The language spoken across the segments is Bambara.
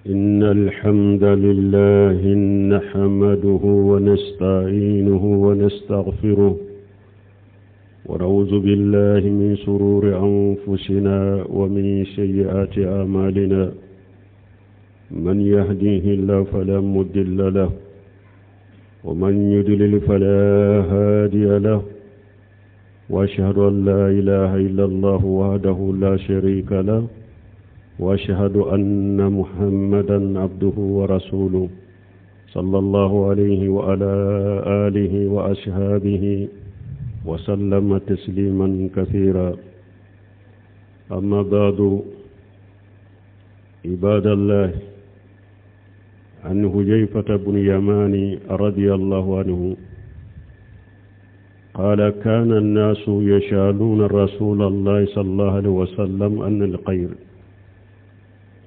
إن الحمد لله نحمده ونستعينه ونستغفره ونعوذ بالله من شرور أنفسنا ومن سيئات أعمالنا من يهديه الله فلا مضل له ومن يضلل فلا هادي له واشهد ان لا اله الا الله وحده لا شريك له واشهد ان محمدا عبده ورسوله صلى الله عليه وعلى اله واصحابه وسلم تسليما كثيرا اما بعد عباد الله عن هجيفة بن يماني رضي الله عنه قال كان الناس يشالون رسول الله صلى الله عليه وسلم عن الخير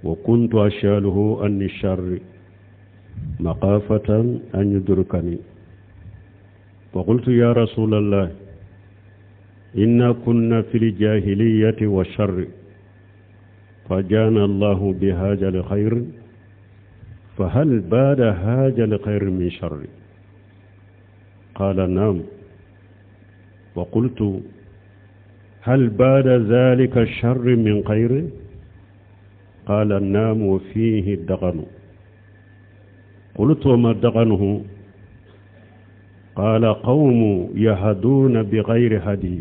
وكنت أشاله عن الشر مخافة أن يدركني فقلت يا رسول الله إنا كنا في الجاهلية والشر فجانا الله بهذا الخير فهل بعد هذا الخير من شر قال نعم وقلت هل بعد ذلك الشر من خير قال نعم وفيه الدغن قلت وما دغنه قال قوم يهدون بغير هدي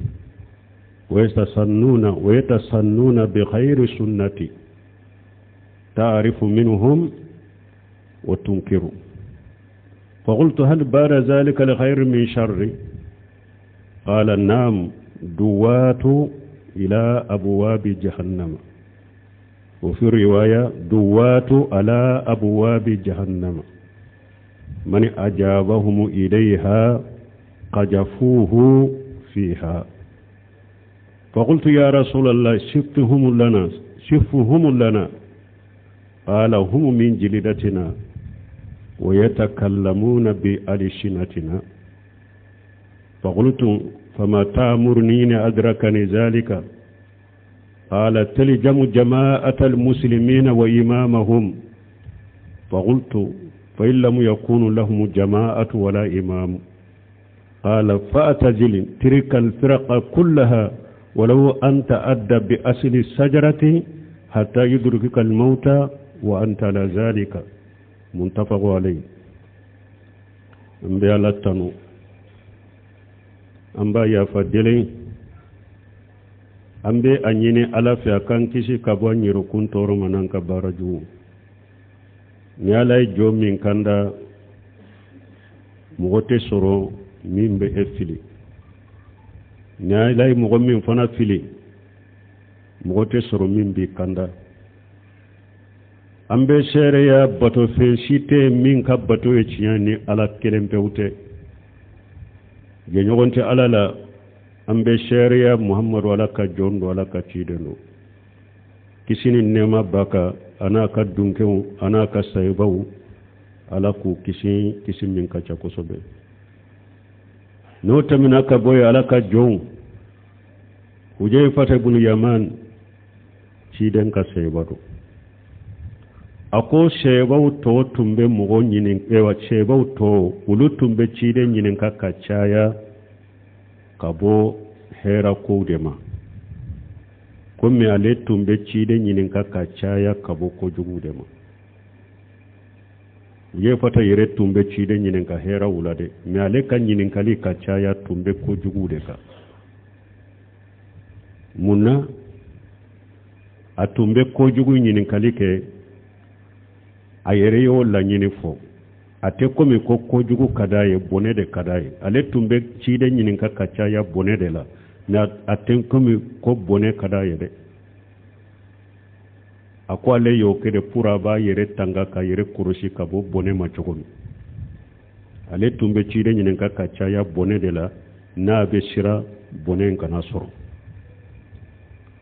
ويتسنون ويتسنون بغير سنتي تعرف منهم وتنكر فقلت هل بعد ذلك لخير من شر قال نعم دوات إلى أبواب جهنم وفي رواية دوات على أبواب جهنم من أجابهم إليها قجفوه فيها فقلت يا رسول الله شفتهم لنا شفهم لنا قال هم من جلدتنا ويتكلمون بألسنتنا فقلت فما تأمرني إن أدركني ذلك قال تلجم جماعة المسلمين وإمامهم فقلت فإن لم يكون لهم جماعة ولا إمام قال فأتزل تلك الفرق كلها ولو أن تأدى بأصل الشجرة حتى يدركك الموت وأنت على ذلك متفق عليه an bɛ ala tanu an b'a yafa deli an bɛ a ɲini ala fɛ a k'an kisi ka bɔ an yɛrɛkun tɔɔrɔ ma n'an ka baara jugu ni ala ye jɔn min kanda mɔgɔ tɛ sɔrɔ min bɛ e fili ni ala ye mɔgɔ min fana fili mɔgɔ tɛ sɔrɔ min b'i kanda an bɛ seereya batofɛn si tɛ min ka bato ye tiɲɛ ni ala kelen pewu tɛ jɛɲɔgɔn tɛ ala la an bɛ seereya muhamadu ala ka jɔn don ala ka ciden don kisi ni nɛɛma b'a kan a n'a ka dunkew a n'a ka sayibaw ala k'u kisi kisi min ka ca kosɛbɛ n'o tɛmɛna ka bɔ yen ala ka jɔnw hujayifata ibunu yaman ciden ka seyiba don a ko seyibaw tɔ tun bɛ mɔgɔ ɲini ewa seyibaw tɔ olu tun bɛ ciden ɲininka ka caya ka bɔ hɛra kow de ma komi ale tun bɛ ciden ɲininka ka caya ka bɔ kojugu de ma hujayifata yɛrɛ tun bɛ ciden ɲininka hɛraw la dɛ mɛ ale ka ɲininkali ka caya tun bɛ kojugu de kan mun na a tun bɛ kojugu ɲininkali kɛ a yɛrɛ y'o laɲini fɔ a tɛ komi ko kojugu ka d'a ye bɔnɛ de ka d'a ye ale tun bɛ ciden ɲininka ka caya bɔnɛ de la mɛ a tɛ komi ko bɔnɛ ka d'a ye dɛ a ko ale y'o kɛ de pour a b'a yɛrɛ tanga k'a yɛrɛ kɔlɔsi ka bɔ bɔnɛ ma cogo min ale tun bɛ ciden ɲininka ka caya bɔnɛ de la n'a bɛ siran bɔnɛ in kana sɔrɔ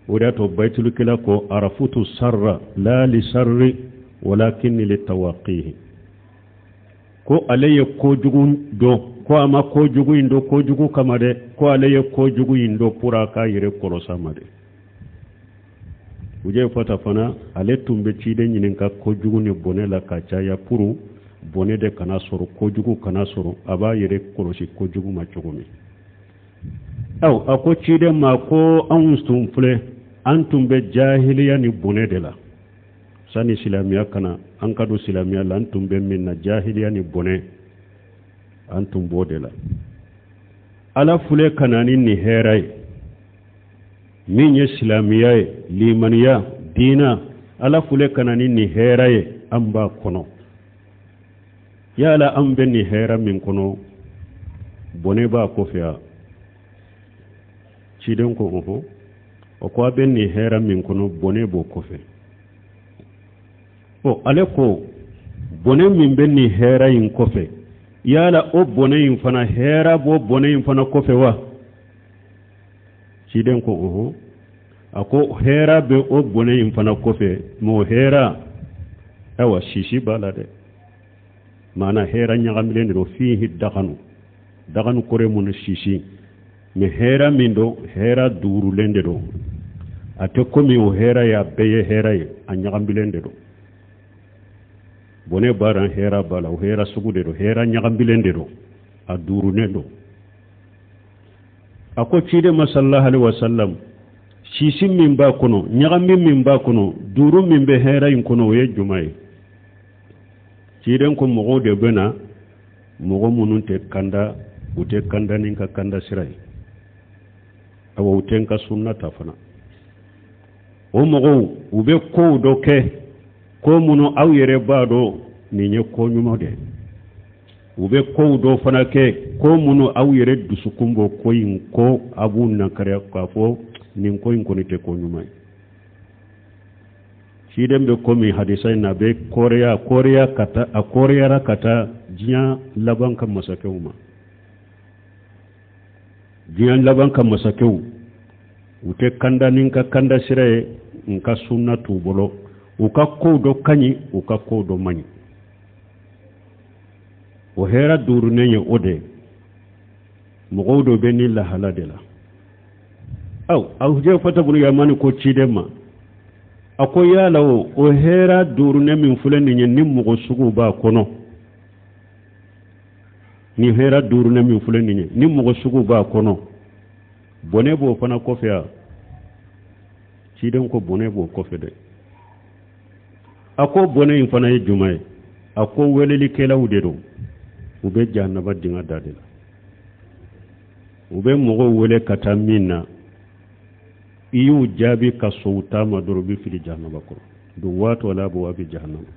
o de y'a to bayitulikɛla ko arafutu sarra la li sarri walakin li tawaqihi ko ale ye kojugu dɔn ko a ma kojugu in dɔn kojugu kama dɛ ko ale ye kojugu in dɔn pour a k'a yɛrɛ kɔlɔs'a ma de. Hujɛyifata fana ale tun bɛ ciden ɲininka kojugu ni bɔnɛ la ka caya pour bɔnɛ de kana sɔrɔ kojugu kana sɔrɔ a b'a yɛrɛ kɔlɔsi kojugu ma cogo min aw a ko ciden ma ko anw tun filɛ an tun bɛ jahiliya ni bɔnɛ de la sani silamɛya ka na an ka don silamɛya la an tun bɛ min na jahiliya ni bɔnɛ an tun b'o de la ala filɛ ka na ni nin hɛrɛ ye min ye silamɛya ye limaniya diina ala filɛ ka na ni nin hɛrɛ ye an b'a kɔnɔ yala an bɛ nin hɛrɛ min kɔnɔ bɔnɛ b'a kɔfɛ wa ciden ko ɔhɔn o ko a bɛ nin hɛrɛ min kɔnɔ bɔnɛ b'o kɔfɛ ɔ ale ko bɔnɛ min bɛ nin hɛrɛ in kɔfɛ yala o bɔnɛ in fana hɛrɛ b'o bɔnɛ in fana kɔfɛ wa ciden ko ɔhɔn a ko hɛrɛ bɛ o bɔnɛ in fana kɔfɛ mɛ o hɛrɛ ayiwa sisi b'a la dɛ maana hɛrɛ ɲagamilen de don fihi daganu daganu kɔrɔ mun sisi mɛ hɛrɛ min don hɛrɛ duurulen de don a tɛ komi o hɛrɛ ye a bɛɛ ye hɛrɛ ye a ɲagamilen de don bɔnɛ b'a la hɛrɛ b'a la o hɛrɛ sugu de don hɛrɛ ɲagamilen de don a duurunen don a ko ciden ma sallallahu alaihi wasallam sisi min b'a kɔnɔ ɲagami min b'a kɔnɔ duuru min bɛ hɛrɛ in kɔnɔ o ye jumɛn ye ciden ko mɔgɔw de bɛ na mɔgɔ minnu tɛ kanda u tɛ kanda ni n ka kanda sira ye awa u tɛ n ka sunna ta fana o mɔgɔw u bɛ kow dɔ kɛ ko minnu aw yɛrɛ b'a dɔn nin ye ko ɲuman de ye u bɛ kow dɔ fana kɛ ko minnu aw yɛrɛ dusukun b'o ko in ko a b'u nakariya k'a fɔ nin ko in kɔni tɛ ko ɲuman ye ciden bɛ komi hadisa in na a bɛ kɔrɔya kɔrɔya ka taa a kɔrɔyara ka taa diɲɛ laban ka masakɛw ma diɲɛ laban ka masakɛw u tɛ kanda ni n ka kanda sira ye n ka sunna t'u bolo u ka kow dɔ ka ɲi u ka kow dɔ man ɲi o hɛrɛ duurunen ye o de ye mɔgɔw dɔ bɛ nin lahala de la aw a hujɛfata bunu yamani ko ciden ma a ko yala o o hɛrɛ duurunen min filɛ nin ye ni mɔgɔ sugu b'a kɔnɔ ni hɛrɛ duurunen min filɛ nin ye ni mɔgɔ sugu b'a kɔnɔ bɔnɛ b'o fana kɔfɛ a ciden ko bɔnɛ b'o kɔfɛ dɛ a ko bɔnɛ in fana ye jumɛn ye a ko welelikɛlaw de don u bɛ jahanaba dingɛ da de la u bɛ mɔgɔw wele ka taa min na i y'u jaabi ka sɔn u ta ma dɔrɔn u b'i fili jahanaba kɔnɔ duwatu ala abuwabi jahanama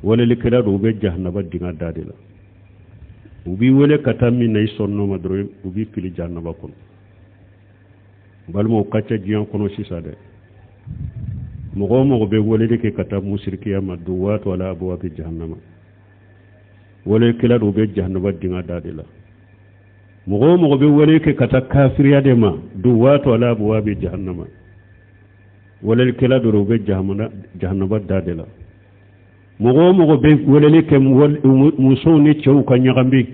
welelikɛla don u bɛ jahanaba dingɛ da de la u b'i wele ka taa min na i sɔnn'o ma dɔrɔn u b'i fili jahanaba kɔnɔ balimaw ka ca diɲɛ kɔnɔ sisan dɛ mɔgɔ o mɔgɔ bɛ weleli kɛ ka taa musirikiya ma duwatu ala abuwabi jahannama welelikɛla don u bɛ jahanaba dingɛ da de la mɔgɔ o mɔgɔ bɛ wele kɛ ka taa kafiriya de ma duwatu ala abuwabi jahannama welelikɛla don u bɛ jahanaba da de la mɔgɔ o mɔgɔ bɛ weleli kɛ musow ni cɛw ka ɲagami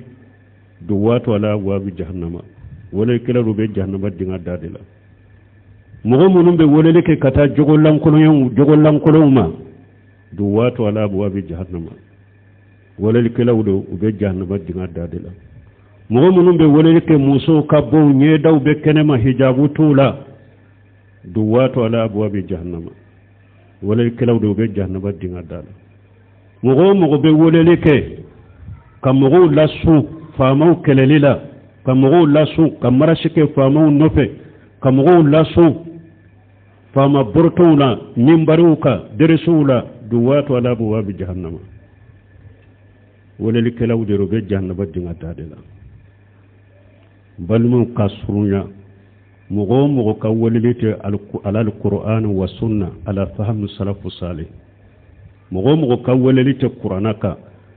duwatu ala abuwabi jahannama welelikɛla don u bɛ jahanaba dingɛ da de la mɔgɔ minnu bɛ weleli kɛ ka taa jogo lankolonw ma duwatu ala abuwabi jahannama welelikɛlaw don u bɛ jahanaba dingɛ da de la mɔgɔ minnu bɛ weleli kɛ musow ka bɔ u ɲɛdaw bɛ kɛnɛma hijabu t'u la duwatu ala abuwabi jahannama welelikɛlaw don u bɛ jahanaba dingɛ da la mɔgɔ o mɔgɔ bɛ weleli kɛ ka mɔgɔw lasun faamaw kɛlɛli la ka mɔgɔw lasun ka marasi kɛ faamaw nɔfɛ ka mɔgɔw lasun faama borotonw la minbariw kan deresiw la duwatu ala abuwabi jahannama welelikɛlaw de u bɛ jahanaba dingɛ da de la balimaw ka surunya mɔgɔ o mɔgɔ ka weleli tɛ alal qur'an wa sunna ala fahmi salafu salih mɔgɔ o mɔgɔ ka weleli tɛ kurana kan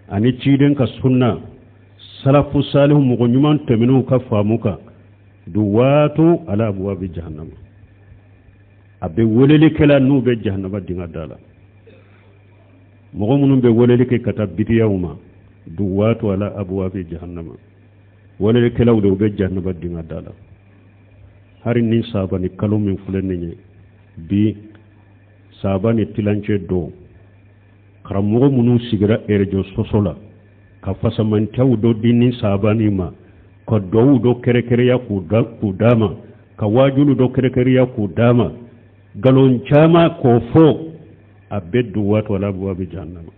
ani ciden ka sunna salafu salih mɔgɔ ɲuman tɛmɛnenw ka faamu kan duwatu ala abuwabi jahannama a bɛ weleli kɛla n'u bɛ jahanaba dingɛ da la mɔgɔ minnu bɛ weleli kɛ ka taa bidiyaw ma duwatu ala abuwabi jahannama welelikɛlaw de u bɛ jahanaba dingɛ da la hari ni sabani kalo min filɛ nin ye bi Saba ni tilancɛ don, karamɔgɔ minnu sigira erejo sɔsɔ la ka fasamantiyaw dɔ di ni sabani ma, ka duwawu dɔ kɛrɛkɛrɛya k'u d'a ma, ka waajulu dɔ kɛrɛkɛrɛya k'u d'a ma, nkalon caman k'o fɔ, a bɛɛ duwatu ala abuwabi jahannama.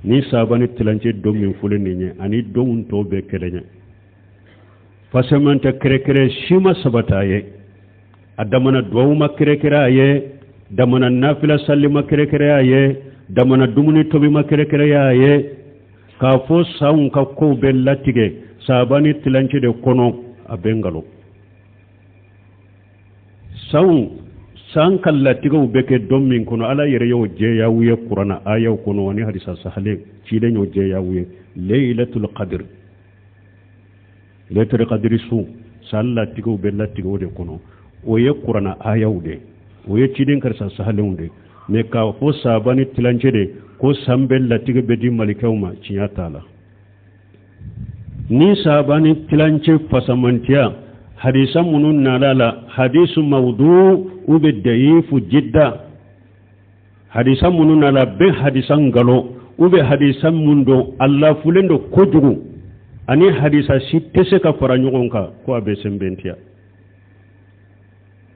Ni saba ni tilancɛ don min fɔlen nin ye ani donw tɔw bɛɛ kelen ye. Fasamantiya kɛrɛkɛrɛ si ma sabata a ye, a damana duwawu ma kɛrɛkɛrɛ a ye, damana nafila sali ma kɛrɛkɛrɛ a ye, damana dumuni tobi ma kɛrɛkɛrɛ a ye. K'a fɔ sanw ka kow bɛ latigɛ saba ni tilancɛ de kɔnɔ, a bɛ nkalon. Sanw san ka latigɛw bɛ kɛ don min kɔnɔ, Ala yɛrɛ y'o jɛya u ye kurana ayaw kɔnɔ ani hadisa sahalen, ciden y'o jɛya u ye. Leilatul qadr, lailatul qadri su, san latigɛw bɛ latigɛ o de kɔnɔ. O ye kurana ayaw de, o ye ciden ka hadisa sahalenw de. Mais k'a fɔ saba ni tilancɛ de ko san bɛɛ latigɛ bɛ di malikɛw ma, tiɲɛ t'a la. Ni saba ni tilancɛ fasamantiya hadisa minnu nana la, hadisu mawdu u bɛ dayifu jidda, hadisa minnu nana bɛ hadisa nkalon u bɛ hadisa mun don a lafulen don kojugu, ani hadisa si tɛ se ka fara ɲɔgɔn kan ko a bɛ sɛnbɛntiya.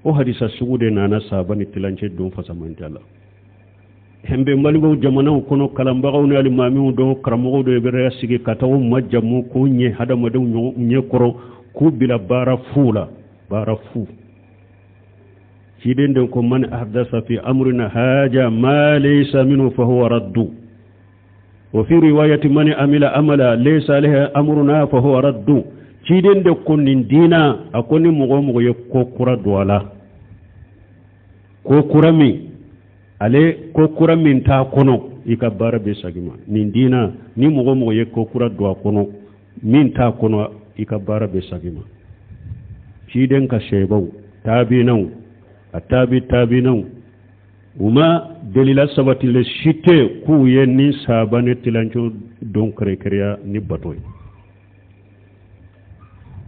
O hadisa sugu de nana saba ni tilancɛ don fasamantiya la. Hɛn bɛ malibaaw jamanaw kɔnɔ, kalanbagaw ni alimamiw dɔw, karamɔgɔw dɔw bɛ sigi ka taa u majamu k'u ɲɛ hadamadenw ɲɛ kɔrɔ, k'u bila baara fu la, baara fu. Ciden den ko man ahdasa fi amrina haja ma laysa minhu fa huwa raddu, wa fi riwayati man amila amala laysa alayhi amruna fa huwa raddu. Ciden de ko nin diina, a ko ni mɔgɔ o mɔgɔ ye ko kura don a la, ko kura min ale ko kura min t'a kɔnɔ, i ka baara bɛ segin ma. Nin diina, ni mɔgɔ o mɔgɔ ye ko kura don a kɔnɔ min t'a kɔnɔ, i ka baara bɛ segin ma. Ciden ka sɛbaw, taabinaw, a taabi taabinaw, u ma delila sabatilen si tɛ k'u ye ni saba ni tilancɛ don kɛrɛkɛrɛya ni bato ye.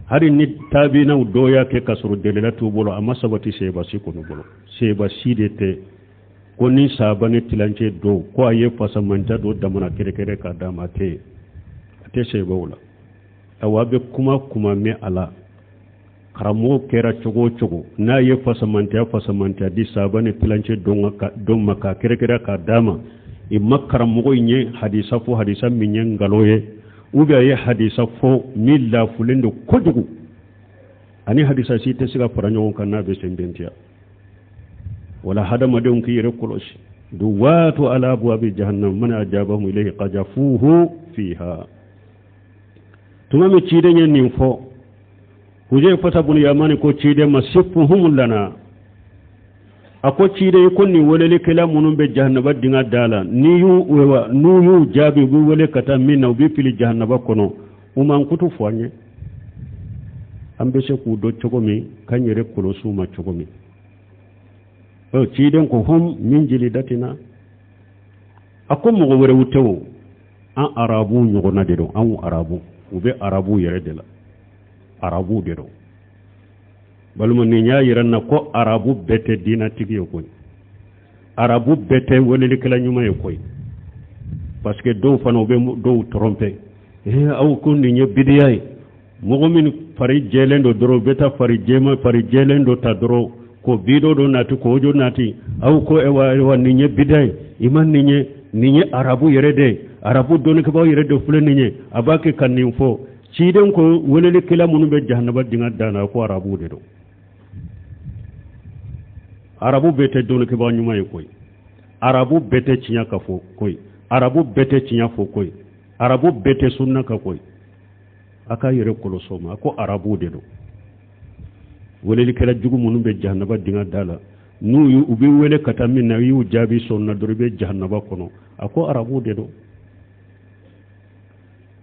Hali ni taabinaw dɔw y'a kɛ k'a sɔrɔ delila t'u bolo, a ma sabati seba si kɔni bolo. Seba si de tɛ ko ni saba ni tilancɛ don ko a ye fasamanta dɔ damana kɛrɛkɛrɛ k'a d'a ma, a tɛ yen, a tɛ sebaw la. Awa, a bɛ kuma kuma mɛn a la, karamɔgɔ kɛra cogo o cogo, n'a ye fasamantiya fasamantiya di saba ni tilancɛ don ma k'a kɛrɛkɛrɛ k'a d'a ma, i ma karamɔgɔ in ye hadisa fɔ, hadisa min ye nkalon ye, ou bien a ye hadisa fɔ min lafulen don kojugu, ani hadisa si tɛ se ka fara ɲɔgɔn kan n'a bɛ sɛnbɛntiya. Wala hadamadenw k'i yɛrɛ kɔlɔsi. Duwatu ala abwabi jahannam man ajabahum ilayhi qajafuhu fiha. Tuma min ciden ye nin fɔ, Huzayfata bun Yamani ko ciden ma sifuhum lana, a ko ciden ko nin welelikɛla minnu bɛ jahanaba dinga da la, ni y'u n'u y'u jaabi, u bɛ wele ka taa min na, u bɛ fili jahanaba kɔnɔ, u mankutu fɔ an ye, an bɛ se k'u dɔn cogo min, k'an yɛrɛ kɔlɔsi u ma cogo min. Ɔ ciden ko hum min jilidatina, a ko mɔgɔ wɛrɛw tɛ o, an arabuw ɲɔgɔnna de don, anw arabu, u bɛ arabuw yɛrɛ de la, arabuw de don. Balima, nin y'a yira n na ko arabu bɛɛ tɛ diinatigi ye koyi, arabu bɛɛ tɛ welelikɛla ɲuman ye koyi, parce que dɔw fana u bɛ dɔw tromper. Eh, aw ko nin ye bidiya ye, mɔgɔ min fari jɛlen don dɔrɔn, u bɛ taa fari jɛman, fari jɛlen dɔ ta dɔrɔn ko bidon dɔ nati k'o jɔ nati, aw ko ewa ewa nin ye bidiya ye, i ma nin ye, nin ye arabu yɛrɛ de ye, arabu dɔnnikɛbaaw yɛrɛ de filɛ nin ye, a b'a kɛ ka nin fɔ. Ciden ko welelikɛla minnu bɛ jahanaba dinga da la, ko arabuw de don. Arabu bɛɛ tɛ dɔnnikɛbaa ɲuman ye koyi, arabu bɛɛ tɛ tiɲɛ ka fɔ koyi, arabu bɛɛ tɛ tiɲɛ fɔ koyi, arabu bɛɛ tɛ sunna ka koyi. A k'a yɛrɛ kɔlɔsi o ma. A ko arabuw de don. Welelikɛla jugu minnu bɛ jahanaba dinga da la, n'u y'u u bɛ wele ka taa min na, i y'u jaabi sɔn na dɔrɔn, i bɛ jahanaba kɔnɔ. A ko arabuw de don.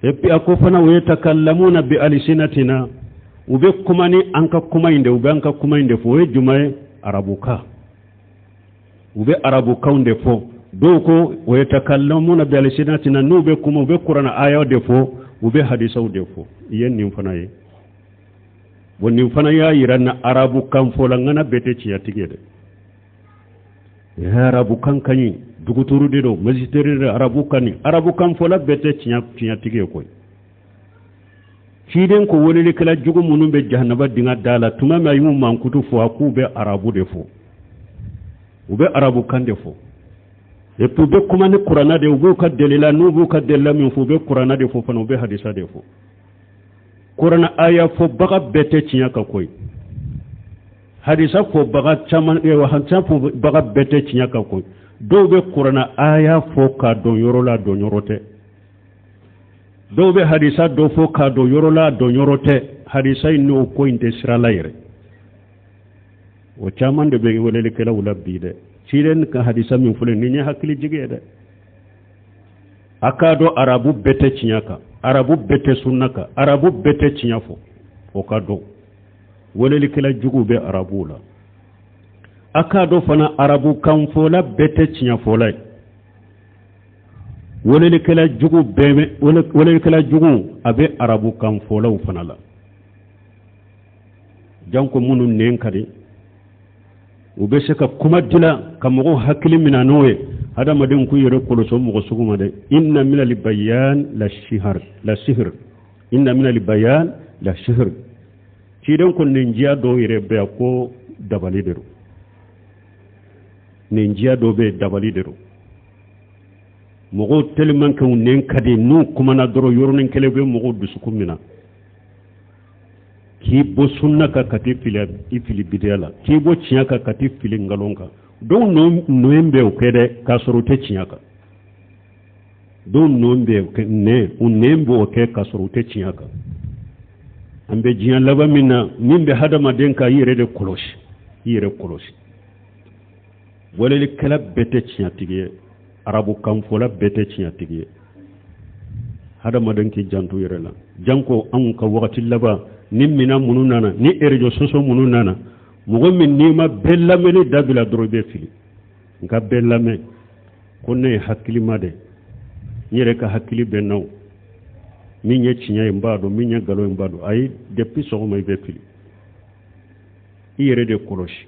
Et puis a ko fana o yatakalamuna bi alisinatina, u bɛ kuma ni an ka kuma in de, u bɛ an ka kuma in de fɔ. O ye jumɛn ye? Arabukan. U bɛ arabukanw de fɔ. Dɔw ko o yatakalamuna bi alisinatina, n'u bɛ kuma, u bɛ kuranɛ ayaw de fɔ, u bɛ hadisaw de fɔ. I ye nin fana ye. Bon, nin fana y'a yira na arabukan fɔla ŋana bɛɛ tɛ tiɲɛtigi ye dɛ. Arabukan ka ɲi, duguturu de don, magistère de arabu kan ni arabukan fɔla bɛɛ tɛ tiɲɛtigi ye koyi. Ciden ko welelikɛla jugu minnu bɛ jahanaba dingɛ da la, tuma min a y'u mankutu fɔ, a k'u bɛ arabu de fɔ, u bɛ arabukan de fɔ, et puis u bɛ kuma ni kuranna de, u b'u ka delila, n'u b'u ka delila min fɔ, u bɛ kuranna de fɔ fana, u bɛ hadisa de fɔ. Kuranna aya fɔbaga bɛɛ tɛ tiɲɛ kan koyi, hadisa fɔbaga caman, hadisa fɔbaga bɛɛ tɛ tiɲɛ kan koyi. Dɔw bɛ kuranna aya fɔ k'a dɔn yɔrɔ la, dɔn yɔrɔ tɛ. Dɔw bɛ hadisa dɔ fɔ k'a dɔn yɔrɔ la, dɔn yɔrɔ tɛ. Hadisa in n'o ko in tɛ sira la yɛrɛ. O caman de bɛ welelikɛlaw la bi dɛ. Ciden ka hadisa min fɔlen nin ye hakili jigi ye dɛ. A k'a dɔn arabu bɛɛ tɛ tiɲɛ kan, arabu bɛɛ tɛ sunna kan, arabu bɛɛ tɛ tiɲɛ fɔ. O ka dɔn welelikɛla juguw bɛ arabuw la. A k'a dɔn fana arabu kanfɔla bɛɛ tɛ tiɲɛ fɔla ye. Welelikɛla jugu bɛɛ bɛ, welelikɛla jugu a bɛ arabu kanfɔlaw fana la, janko minnu nɛn ka di, u bɛ se ka kuma dila ka mɔgɔw hakili minɛ n'o ye. Hadamadenw k'u yɛrɛ kɔlɔsi o mɔgɔ sugu ma dɛ. Inna minal bayan la sihar la sihir, inna minal bayan la sihir. Ciden ko nɛnjiya dɔw yɛrɛ bɛ yan ko dabali de don, nɛnjiya dɔw bɛ yen dabali de don. Mɔgɔw tellement que u nɛn ka di, n'u kumana dɔrɔn yɔrɔnin kelen bɛ mɔgɔw dusukun minɛ k'i bɔ sunna kan ka t'i fili, i fili bidiya la, k'i bɔ tiɲɛ kan ka t'i fili nkalon kan. Dɔw nɔ bɛ o kɛ dɛ, k'a sɔrɔ u tɛ tiɲɛ kan. Dɔw nɔ bɛ o kɛ, nɛn u nɛn b'o kɛ k'a sɔrɔ u tɛ tiɲɛ kan. An bɛ diɲɛ laban min na, min bɛ hadamaden kan, i yɛrɛ de kɔlɔsi, i yɛrɛ kɔlɔsi. Welelikɛla bɛɛ tɛ tiɲɛtigi ye, arabukanfɔla bɛɛ tɛ tiɲɛtigi ye. Hadamaden k'i janto yɛrɛ la, janko anw ka wagati laban ni minɛn minnu nana, ni réseaux sociaux minnu nana. Mɔgɔ min n'i ma bɛɛ lamɛnni dabila dɔrɔn, i bɛ fili. Nka bɛɛ lamɛn ko ne ye hakilima de, n yɛrɛ ka hakili bɛ n na, o min ye tiɲɛ ye n b'a dɔn, min ye nkalon ye n b'a dɔn. Ayi, depuis sɔgɔma i bɛ fili. I yɛrɛ de kɔlɔsi.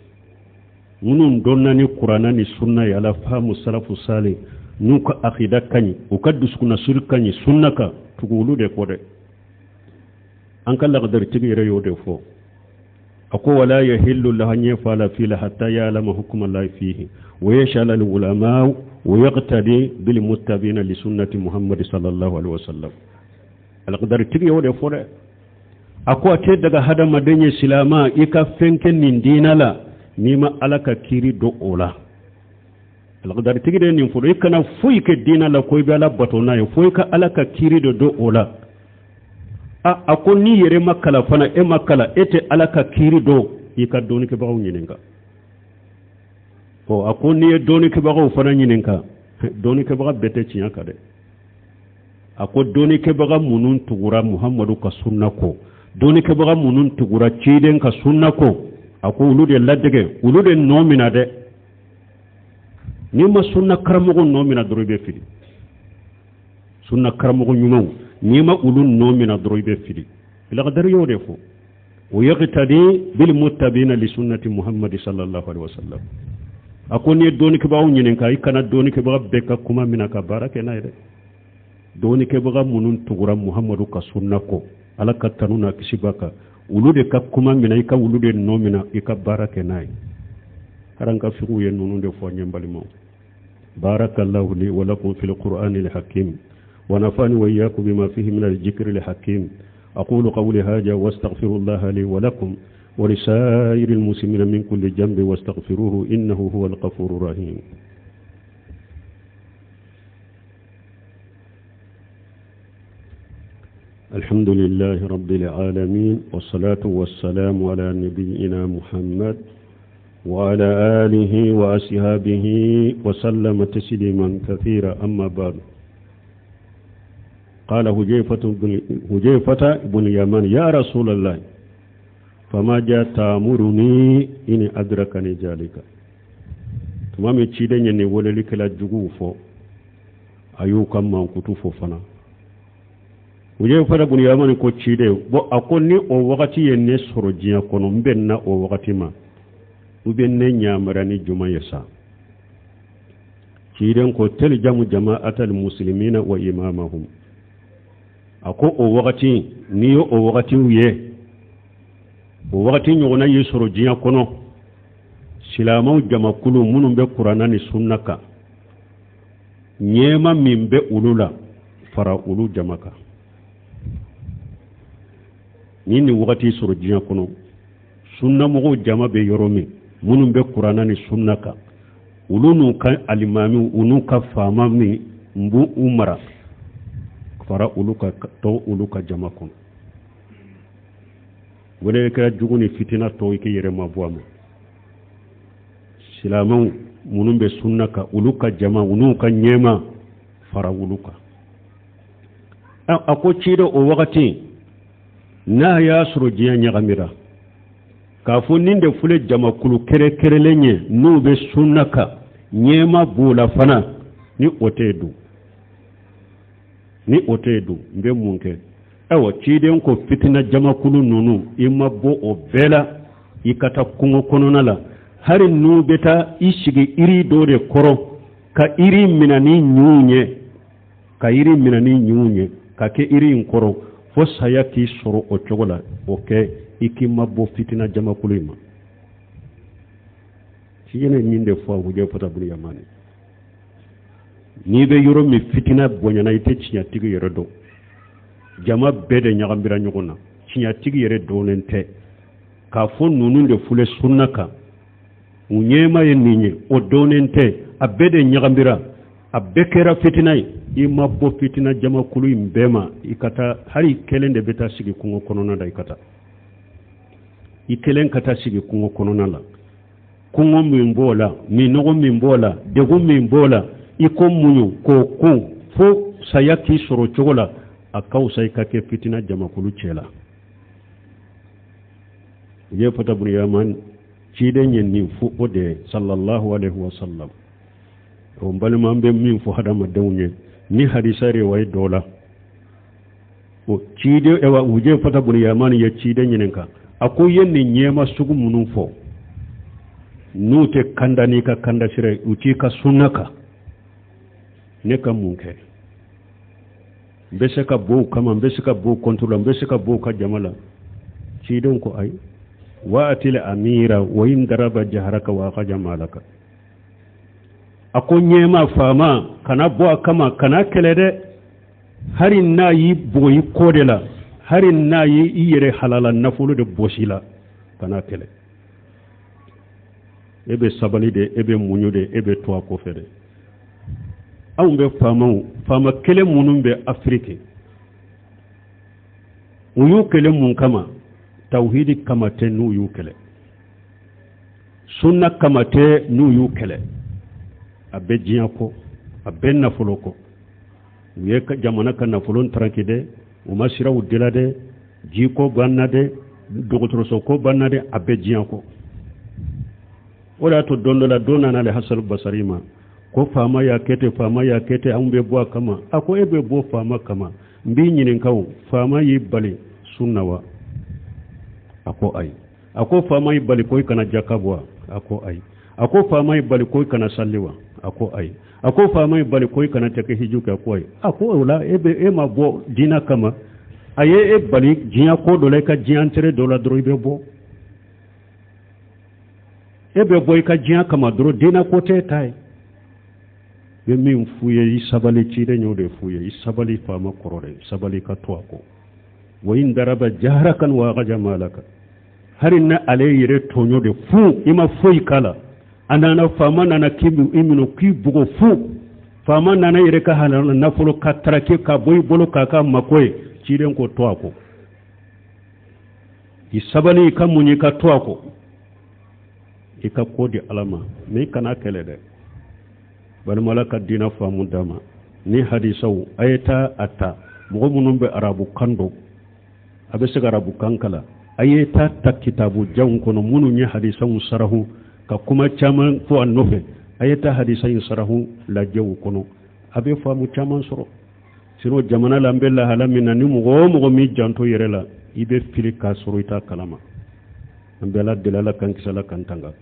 Minnu dɔnna ni kuranna ni sunna ye, ala faamu salafu sale, n'u ka akida ka ɲi, u ka dusukunnasiri ka ɲi sunna kan, tugu olu de kɔ dɛ. An ka lagadaritigi yɛrɛ y'o de fɔ. A ko wala yahillu lahu an yaf'ala fi'la hatta ya'lama hukma Allahi fihi wa yas'ala al-ulama wa yaqtadi bil muttabi'ina li sunnati Muhammad sallallahu alaihi wasallam. Alaqadaritigi y'o de fɔ dɛ. A ko a tɛ daga hadamaden ye silama i ka fɛn kɛ nin diinɛ la n'i ma Ala ka kiiri dɔn o la. Alaqadaritigi de ye nin fɔ. I kana foyi kɛ diinɛ la ko i bɛ Ala bato n'a ye, fo i ka Ala ka kiiri de dɔn o la. A ko n'i yɛrɛ ma kalan fana, e ma kalan, e tɛ Ala ka kiiri dɔn, i ka dɔnnikɛbagaw ɲininka. Ɔ, a ko n'i ye dɔnnikɛbagaw fana ɲininka, dɔnnikɛbaga bɛɛ tɛ tiɲɛ kan dɛ. A ko dɔnnikɛbaga minnu tugura Muhamadu ka sunna kɔ, dɔnnikɛbaga minnu tugura ciden ka sunna kɔ, a ko olu de ladege, olu de nɔ minɛ dɛ. N'i ma sunna karamɔgɔ nɔ minɛ dɔrɔn, i bɛ fili. Sunna karamɔgɔ ɲumanw, n'i ma olu nɔ minɛ dɔrɔn, i bɛ fili. Lagadari y'o de fɔ. O yaqtadi bil muttabi'ina li sunnati Muhammad sallallahu alaihi wasallam. A ko n'i ye dɔnnikɛbagaw ɲininka, i kana dɔnnikɛbaga bɛɛ ka kuma minɛ ka baara kɛ n'a ye dɛ. Dɔnnikɛbaga minnu tugura Muhamadu ka sunna kɔ, Ala ka tanu n'a kisi b'a kan, olu de ka kuma minɛ, i ka olu de nɔ minɛ, i ka baara kɛ n'a ye. Karan ka figiw ye ninnu de fɔ n ye, n balimaw. Barakallahu li wa lakum fil qur'ani al hakim wa nafani wa iyyakum bima fihi min al dhikri al hakim. أقول قولي هذا واستغفر الله لي ولكم ولسائر المسلمين من كل جنب واستغفروه إنه هو الغفور الرحيم. الحمد لله رب العالمين، والصلاة والسلام على نبينا محمد وعلى آله وأصحابه وسلم تسليما كثيرا. أما بعد، قال هجيفة بن يمان: يا رسول الله، فما جاء تأمرني إن أدركني ذلك؟ Tuma min ciden ye nin welelikɛla juguw fɔ, a y'u ka mankutu fɔ fana. Hujayfa bun Yamani ko ciden bɔn, a ko ni o wagati ye ne sɔrɔ diɲɛ kɔnɔ, n bɛ na o wagati ma, u bɛ ne ɲamara ni juma ye sa. Ciden ko talzamu jama'atal muslimina wa imamahum. A ko o wagati, n'i ye o wagatiw ye, o wagati ɲɔgɔnna y'i sɔrɔ diɲɛ kɔnɔ, silamɛw jamakulu minnu bɛ kuranna ni sunna kan, ɲɛma min bɛ olu la, fara olu jama kan. Ni nin wagati sɔrɔ diɲɛ kɔnɔ, sunnamɔgɔw jama bɛ yɔrɔ min, minnu bɛ kuranna ni sunna kan, olu n'u ka alimamiw, u n'u ka faama min b'u u mara, fara olu kan, tɔn olu ka jama kɔnɔ. Welelikɛla jugu ni fitina tɔw, i k'i yɛrɛ mabɔ a ma. Silamɛw minnu bɛ sunna kan, olu ka jama, u n'u ka ɲɛma, fara olu kan. A ko ciden, o wagati n'a y'a sɔrɔ diɲɛ ɲagamira, k'a fɔ nin de filɛ jamakulu kɛrɛnkɛrɛnlen ye n'u bɛ sunna kan, ɲɛma b'u la fana, ni o tɛ yen dun, ni o tɛ yen dun, n bɛ mun kɛ? Ayiwa, ciden ko fitina jamakulu ninnu, i ma bɔ o bɛɛ la, i ka taa kungo kɔnɔna la, hali n'u bɛ taa i sigi iri dɔ de kɔrɔ, ka iri minɛ ni ɲinw ye, ka yiri minɛ ni ɲinw ye, ka kɛ yiri in kɔrɔ fo saya k'i sɔrɔ o cogo la, o kɛ, i k'i mabɔ fitina jamakulu in ma. Ciden ye nin de fɔ Hujɛfata bun Yamani. N'i bɛ yɔrɔ min fitina bonyana, i tɛ tiɲɛtigi yɛrɛ dɔn, jama bɛɛ de ɲagambira ɲɔgɔn na, tiɲɛtigi yɛrɛ dɔnnen tɛ, k'a fɔ ninnu de filɛ sunna kan, u ɲɛma ye nin ye, o dɔnnen tɛ, a bɛɛ de ɲagambira, a bɛɛ kɛra fitina ye, i ma bɔ fitina jamakulu in bɛɛ ma, i ka taa, hali i kelen de bɛ taa sigi kungo kɔnɔna la, i ka taa i kelen ka taa sigi kungo kɔnɔna la, kɔngɔ min b'o la, minnɔgɔ min b'o la, degun min b'o la, i k'o muɲu k'o kun fo saya k'i sɔrɔ cogo la, a ka fisa i ka kɛ fitina jamakulu cɛ la. Hujɛfata bun Yaman, ciden ye nin fɔ o de ye, sallallahu alaihi wa sallam. O n balima, an bɛ min fɔ hadamadenw ye ni hadisa riwaye dɔ la, o ciden, ewa, Hujɛfata bun Yaman ye ciden ɲininka, a ko i ye nin ɲɛma sugu minnu fɔ, n'u tɛ kanda n'i ka kanda sira ye, u t'i ka sunna kan, ne ka mun kɛ? N bɛ se ka bɔ u kama, n bɛ se ka bɔ u contre la, n bɛ se ka bɔ u ka jama la? Cidenw ko ayi, waatil amira wa in daraba jaharaka wa akaja malaka. A ko ɲɛma faama, kana bɔ a kama, kana kɛlɛ dɛ, hali n'a y'i bugɔ i kɔ de la, hali n'a ye i yɛrɛ halala nafolo de bɔsi la, kana kɛlɛ. E bɛ sabali de, e bɛ muɲu de, e bɛ to a kɔfɛ de. Anw bɛ faamaw, faama kelen minnu bɛ Afiriki, u y'u kɛlɛ mun kama? Tawhidi kama tɛ n'u y'u kɛlɛ, sunna kama tɛ n'u y'u kɛlɛ, a bɛ diɲɛ kɔ, a bɛ nafolo kɔ. U ye jamana ka nafolo taranki dɛ, u ma siraw dila dɛ, jiko banna dɛ, dɔgɔtɔrɔso ko banna dɛ, a bɛ diɲɛ kɔ. O de y'a to don dɔ la, dɔ nana ale Hasan Basari ma ko faama y'a kɛ ten, faama y'a kɛ ten, anw bɛ bɔ a kama. A ko e bɛ bɔ faama kama, n b'i ɲininka o, faama y'i bali sun na wa? A ko ayi. A ko faama y'i bali ko i kana jaka bɔ wa? A ko ayi. A ko faama y'i bali ko i kana sali wa? A ko ayi. A ko faama y'i bali ko i kana tɛ kɛ hiju kɛ? A ko ayi. A ko o la, e bɛ e ma bɔ diinɛ kama, a ye e bali diɲɛ ko dɔ la, i ka diɲɛ intérêt dɔ la dɔrɔn, i bɛ bɔ, e bɛ bɔ i ka diɲɛ kama dɔrɔn, diinɛ ko tɛ ta ye. N bɛ min f'u ye, i sabali. Ciden y'o de f'u ye, i sabali faama kɔrɔ dɛ, sabali ka to a kɔ. Wa in daraba jaharakan wa akaja malaka, hali ni ale yɛrɛ tɔɲɔ de fu, i ma foyi k'a la, a nana, faama nana k'i i minɛ k'i bugɔ fu, faama nana yɛrɛ ka halala nafolo ka taraki ka bɔ i bolo k'a ka mako ye, ciden ko to a kɔ, i sabali, i ka muɲu, i ka to a kɔ, i ka ko di Ala ma, mais i kana kɛlɛ dɛ. Balima, Ala ka diinɛ faamu d'a ma. Ni hadisaw, a ye taa a ta, mɔgɔ minnu bɛ arabu kan dɔn, a bɛ se ka arabu kan kalan, a ye taa ta kitabu janw kɔnɔ minnu ye hadisaw sarahu ka kuma caman fɔ a nɔfɛ, a ye taa hadisa in sarahu lajɛ u kɔnɔ, a bɛ faamu caman sɔrɔ. Sinon jamana la, an bɛ lahala min na, ni mɔgɔ o mɔgɔ m'i janto yɛrɛ la, i bɛ fili k'a sɔrɔ i t'a kalama. An bɛ Ala deli, Ala k'an kisi, Ala k'an tanga.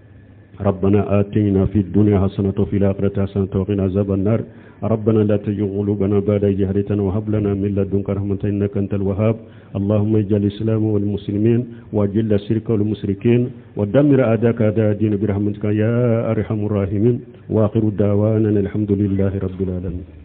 ربنا آتنا في الدنيا حسنة وفي الآخرة حسنة وقنا عذاب النار ربنا لا تزغ قلوبنا بعد إذ هديتنا وهب لنا من لدنك رحمة إنك أنت الوهاب اللهم اجعل الإسلام والمسلمين وأجل الشرك والمشركين ودمر أعداءك أعداء الدين برحمتك يا أرحم الراحمين وآخر دعوانا الحمد لله رب العالمين.